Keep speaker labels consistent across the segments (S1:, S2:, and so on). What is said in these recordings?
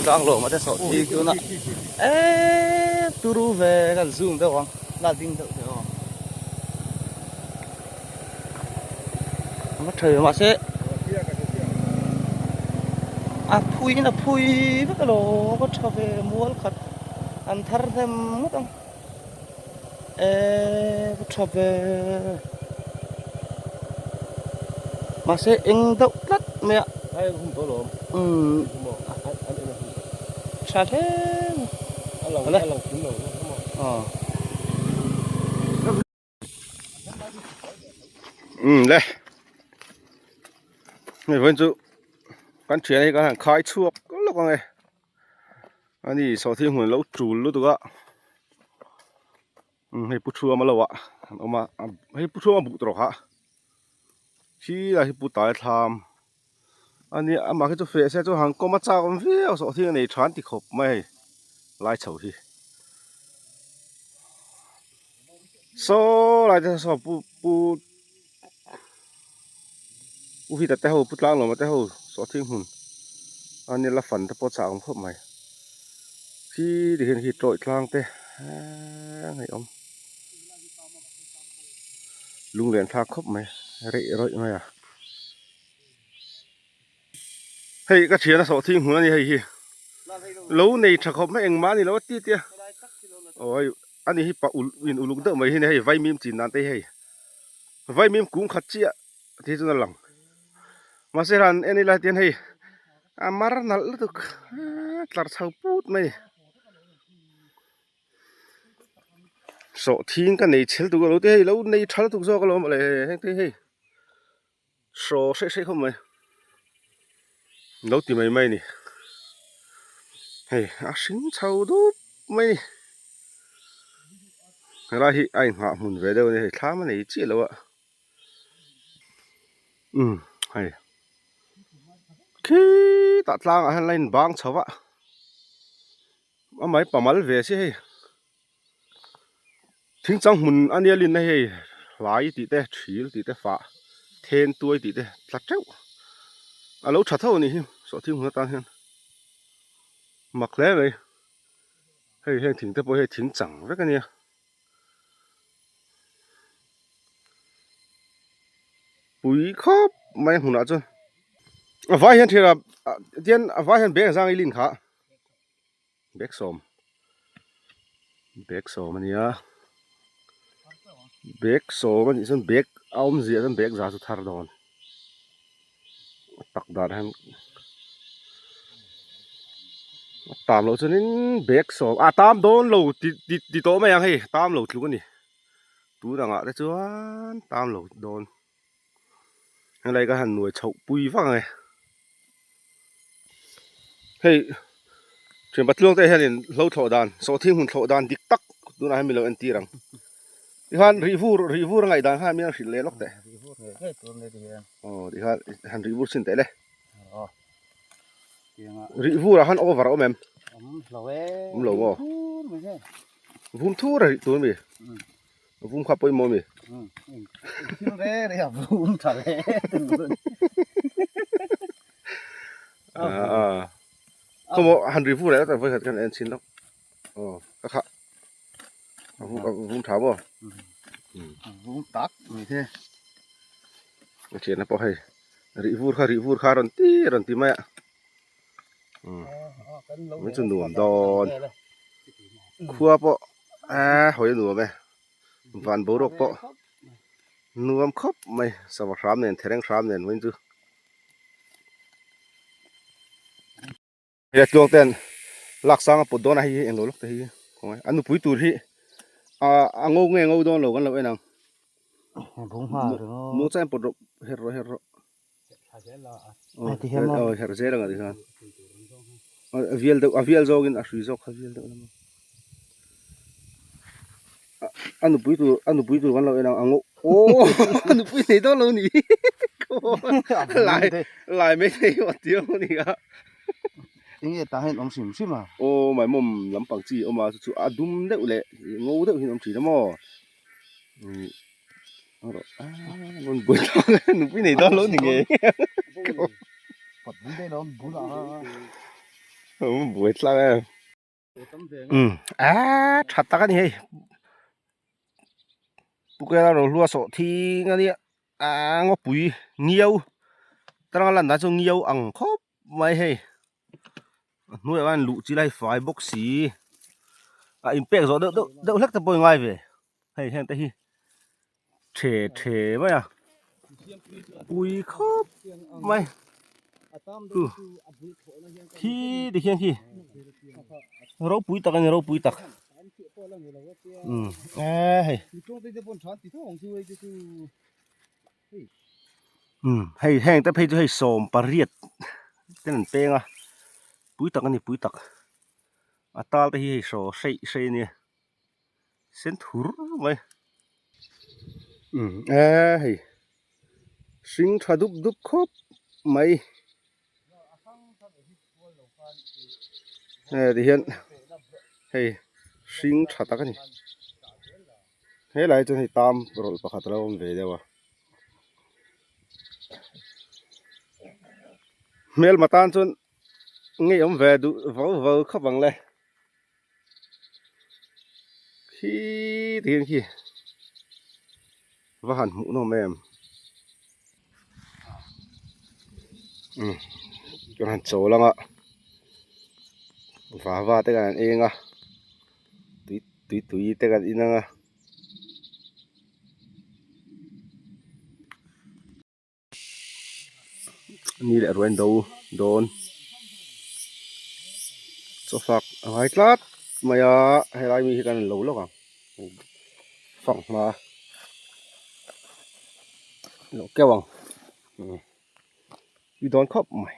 S1: tlang lawm a te sawh thik tuna eee turu ve kan zoom deuh ang la ding deuh teh aw a va tha ve mahse a phui in a phui vek alawm a va tha ve mual khat an thar hnem ngawt ang eee va tha ve mahse eng deuh tlat mai a umm tha hle mai aw.
S2: Um le hei vawiin chu kan thian hi kan han khai chhuak lawk ang e ani sawhthing hmun lo tul lutuk a um hei pu thuama lo ah an awm a hei pu thuama buk tawh kha khi lai hi pu tai thlam ani amah khi chu feh se chu han kawm a chak awm viau sawhthing a nei tha an ti khawp mai hei lai chho hi. Saw lai te saw pu pu pu hita te ho pu tlanglawma te ho sawhthing hmun a nia la fan te pawh a chak awm khawp mai khi ti hian khi tawih tlang te eee ngaihawm lunglen thlak khawp mai reih rawih mai a hei ka thian a sawhthing hmun a ni hei hi lo nei tha khawp mai engmah a ni lo a ti tia aw hei ani hi pa ulh in uluk deuh mai hi hei vaimim chin dan te hi hei vaimim kung khat chiah te hi chuan a lang mahse han en ila tian hei a mar nalh lutuk tlar chho put mai a ni sawhthing ka nei chhel tuk a lo te hei lo nei tha lutuk zawk alawm le heng te hi hei. Saw hreih hreih khawp mai lo ti mai mai a ni hei a hring chho dup mai a ni helai hi a inghah hmun ve deuh a ni hei thlam a nei chiah lo a umm hei khitah tlangah hian line bang chho va a mai pamal ve si hei. Thingchang hmun a nia linna hei hlai tih te thil tih te fah then tuai tih te tla teuh a lo tha tho a nih hi sawhthing hmun atan hian mak hle mai hei heng thing te pawh hi thing chang vek a nia. Pui khawp mai a hmunah chuan a vai hian thian a tian a vai hian beng zang i lin kha. Bag sawm bag sawm a nia bag sawm a nih chuan bag a awm ziah chuan bag za chu thar dawn a tak dan hian a tam loh chuanin bag sawm a tam dawn lo ti ti ti tawh mai ang hei tam lo tluk a ni tun angah te chuan tam lo dawn. Helai ka han nuai chhoh pui vak ang e. Hei thian patluang te hianin hlo thlawh dan sawhthing hun thlawh dan dik tak tunah hian min lo entir ang. Tikhan rih vur rih vur a ngaih dan khan min han hrilh leh lawk teh. Aw tikhan han rih vur chhin teh le. Rih vur ah khan over a awm em? Awm lo maw? Vum thur a rih tur ami? Vum kha pawimawh ami?
S1: Thil re re a vum tha hle
S2: Khawmaw han ri vur leh tak vawikhat khan en chhin lawk. Aw ka kha a vum tha maw?
S1: Vum tak mai the.
S2: A thianna pawh hei rih vur kha rih vur kha rawn ti rawn ti mai a. Mai chu nuam dawn. Khua pawh a hawi a nuam e van boruak pawh nuam khawp mai sava hram nen thereng hram nen vawiin chu he tluang ten lak sang a put dawn a hei hi englo lawk te hi khawngaih a nupui tur hi a ngo nge ngo dawn lo kan lo en ang mu chuan put rawh her rawh her rawh. Aw herh zel ang a tikhan a vial deuh a vial zawngin a hrui zawk kha vial deuh lam a nupui tur a nupui tur kan lo en ang a ngo aw a nupui nei dawn lo ni lai lai mai thei a ti ang a ni a
S1: enge tah hian awm hrim hrim a
S2: aw maimawm lampang chi a awm a chu chu a dum deuh leh ngo deuh hian a awm thin a maw. Nupui nei dawn lo ni nge. Buai tlang em. Umm aaa tha tak a ni hei. Pukela rohlua sawh thing a nia aaa ngawpui ngiau tanga lan dan chu ngiau ang khawp mai hei. A hnuaiah khan luh chi lai fai bawk si a inpek zawh deuh deuh deuh hlek te pawh a ngai ve hei heng te hi the the mai a pui khawp mai chu khi ti khian khi ropui tak a ni ropui tak umm eee hei. Umm hei heng te phei chu hei 18 ten an peng a pui tak a ni pui tak a tal te hi hei saw hreih hreih a nia sen thur mai umm eee hei hring tha dup dup khawp mai hei ti hian hei hring tha tak a ni. Helai chuan hei tam rawlh pakhat a lo awm ve deuh a hmelma tan chuan ngei awm ve duh vau vau khawp ang le khi ti hian khi va han hmuh nawm em umm ka han chawl ang a vava te kan han eng a. Tui tui tui te kan in ang a. Ni leh ruai an do dawn chaw fak a ngai tlat mai a helai mi hi kan lo lawk ang fak hma lo keuh ang tui dawn khawp mai.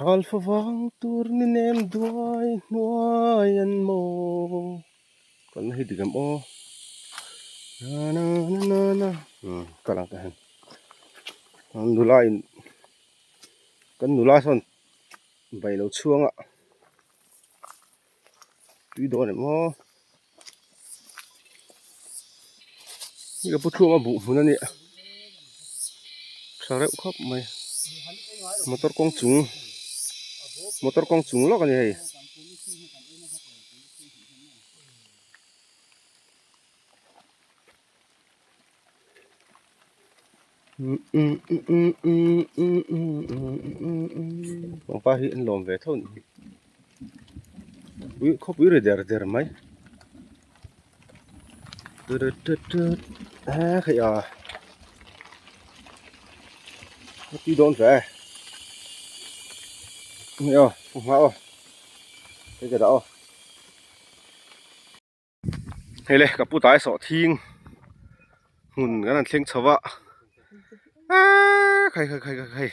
S2: Thal favang tur ni nem duai hnuai an maw kan hei dik em aw na na na na na umm ka lang ta hian an nula in kan nula sawn bai lo chhuang a tui dawn em aw hei ka pu thluama buh hmun a nia tha reuh khawp mai motor kawng chung motor kawng chung lawk a ni hei. Pangpar hi an lawm ve tho a ni ui khawpui ri der der mai a hei a a tui dawn ve hei aw hma aw hei ka dah aw. Hei le ka pu tai sawh thing hmun kan han thleng chho a aaa khai khai khai khai khai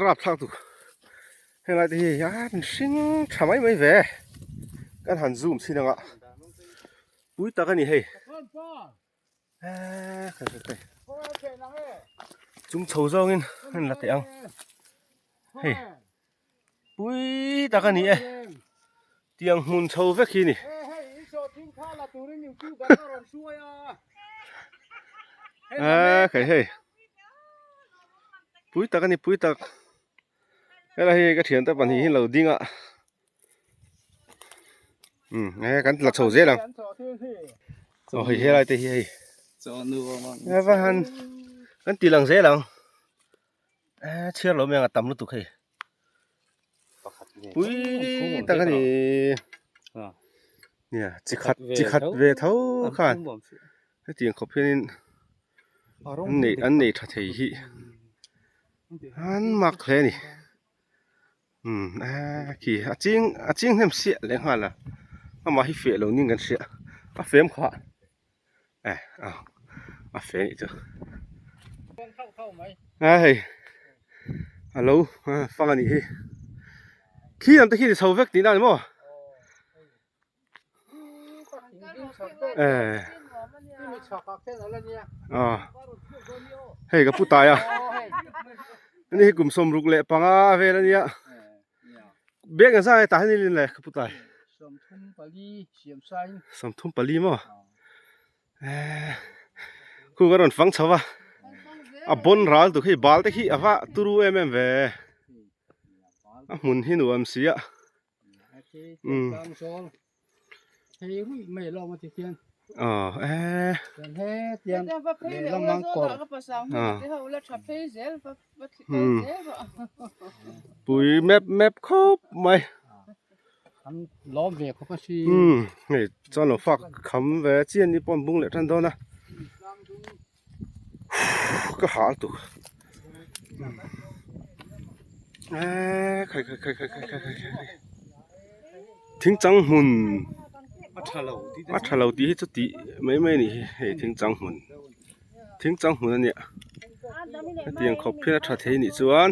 S2: rap thlak tuk helai te hi an hring tha mai mai ve kan han zoom chhin ang a pui tak a ni hei aaa khai khai khai chung chho zawngin an la teh ang hei. Pui tak a ni e, tiang hmun chho vek hi ni. A khai hei pui tak a ni pui tak helai hi ka thiante pahnih hi lo ding a umm he kan la chho zel ang aw hei helai te hi hei va han kan ti lang zel ang. Eh chhiar lo mai ang a tam lutuk hei pui tak a ni nia chi khat chi khat ve tho khan hetiang khawp hianin an nei an nei tha thei hi an mak hle a ni umm eh khi a ching a ching hnem siah leh nghal a amah hi feh lo ning kan hria a fem khah. Eh a a fe nih chu a hei a lo fang a nih hi khi lam te khi ni chho vek tihna a ni maw eh a hei ka pu tai a ani hi kum 65 vel a nia Bag ang zai tah hian in le ka pu tai.
S1: 34 siam sai.
S2: 34 maw? Eh khu ka rawn fang chho a. A bawn ral tuk hei bal te khi a va turu em em ve a hmun hi nuam si a umm aw eee umm pui mep mep khawp mai. Umm hei chuan lo fak kham ve chian ni pawh an bung leh tan dawn a. Ka hal tuk eee khai khai khai khai khai khai khai thingchang hmun a tha lo tih hi chu tih mai mai a nih hi hei thingchang hmun thingchang hmun a nia hetiang khawp hian a tha thei nih chuan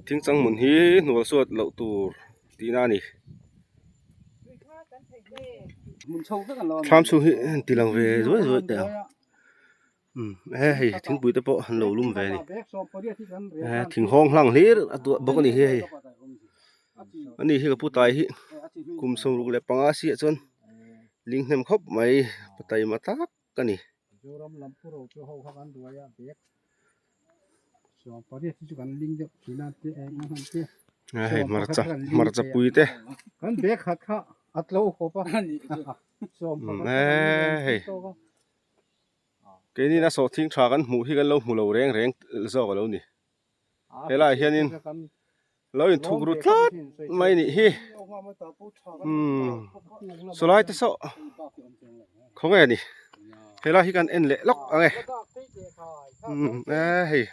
S2: thingchang hmun hi hnual suat loh tur tihna a ni. Thlam chhung hi an ti lang ve zuai zuai teh ang umm he hei thingpui te pawh an lo lum ve a ni he thing hawng hlang hlir a duah bawk a ni hi hei ani hi ka pu tai hi kum sawmruk leh panga siah chuan ling hnem khawp mai pa taima tak a ni. Hei hmarcha hmarcha pui te eee hei keini in a sawhthing tha kan hmuh hi kan lo hmu lo reng reng zawk a lo ni helaiah hianin lo inthuk ru tlat mai a nih hi umm sawlai te saw khawnge a ni helai hi kan en leh lawk ang e umm eee hei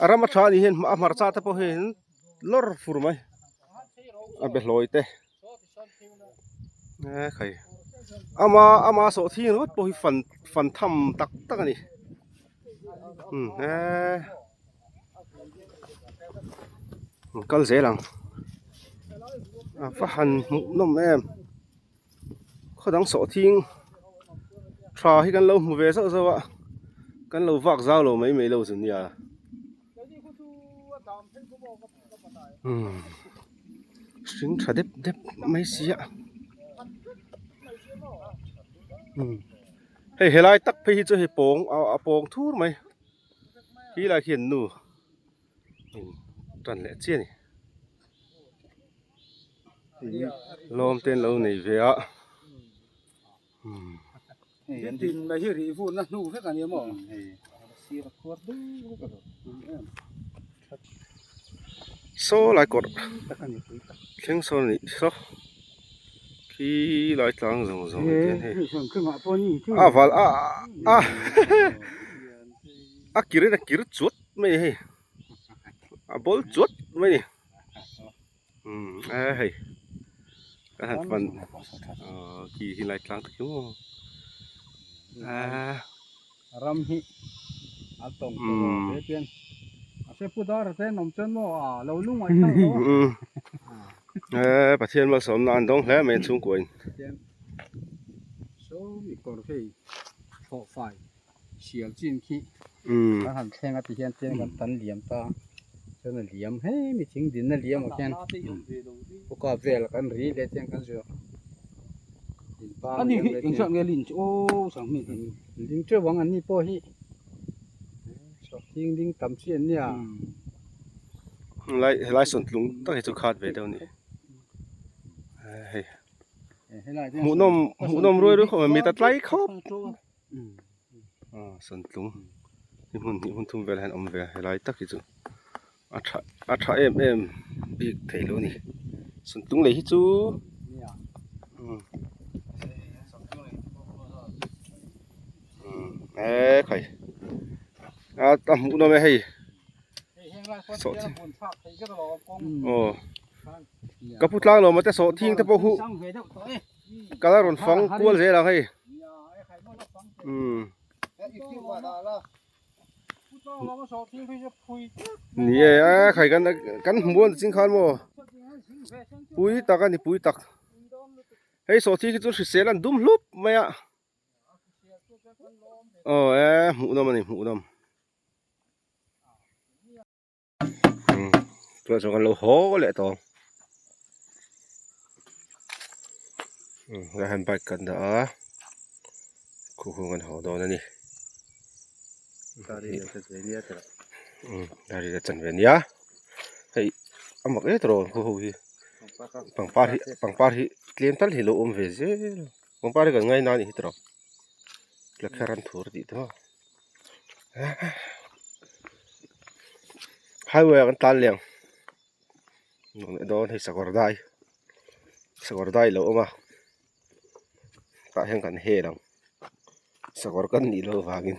S2: a ram a tha a nih hian a hmarcha te pawh hian lawr fur mai a be hlawi te eee khai ama ama sawhthing ringawt pawh hi fan fan tham tak tak a ni umm eee. Kal zel ang a va han hmuh nawm em khaw dang sawhthing tha hi kan lo hmu ve zauh zauh a kan lo vak zau lo mai mai lo chu nia umm hring tha dep dep mai sia umm hei helai tak phei hi chu hei pawng a pawng thur mai. Khi lai khian nu in tan leh chiah a ni lawm te an lo nei ve a umm. Saw lai kawr thleng sawn a nih saw khi lai tlang zawng zawng te hian hei a val a a a kir in a kir chuat mai a ni hei a bawl chuat mai a ni umm e hei ka han fan aw khi hi lai tlang te khi maw a.
S3: Ram hi a tawng tawh lo hle chian a se pu dar te an awm chuan maw a lo lungaih thlak lo
S2: a. E Pathian malsawmna an dawng hle mai an chhungkua in.
S3: Saw mi kawr hei thlawh fai sial chin khi kan han thleng a ti hian chian kan tan liam ta chuan a liam hei mi thing dinna liam ah khian puka vel kan ri leh chian kan zuah.
S1: Ani hi engzah nge lin chu aw sang hming hi.
S3: Ling teuh ang an ni pawh hi sawhthing ding tam chi an nia.
S2: Helai helai sawn tlung tak hi chu khat ve deuh a ni hei hmuhnawm hmuhnawm ruai ruai khawp mai mit a tlai khawp sawn tlung hi hmun hnih hmun thum velah hian a awm ve a helai tak hi chu a tha a tha em em bik theih loh a ni sawntlung lei hi chu umm eee khai a a hmuh nawm e hei sawhthing aw ka pu tlang lo mate sawhthing te pawh huh ka la rawn fang kual zel ang hei umm. Ni e a khai kan kan hmu an ching khan maw pui tak a ni pui tak hei sawhthing hi chu hrisel an dum hlup mai a aw e hmuh nawm a ni hmuh nawm. Tunah chuan kan lo haw leh tawh ang helaiah hian bike kan dah a khuh khuh kan haw dawn a ni. Dar ri chan ve nia hei a mak e tawrh khaw ho hi pangpar hi pangpar hi tlem tal hi lo awm ve zel pangpar hi kan ngaina a nih hi tawrh lakher an thur tih te maw highway ah kan tlan leh ang dawn hei sakawr dai sakawr dai a lo awm a tah hian kan hel ang sakawr kan nih loh avangin.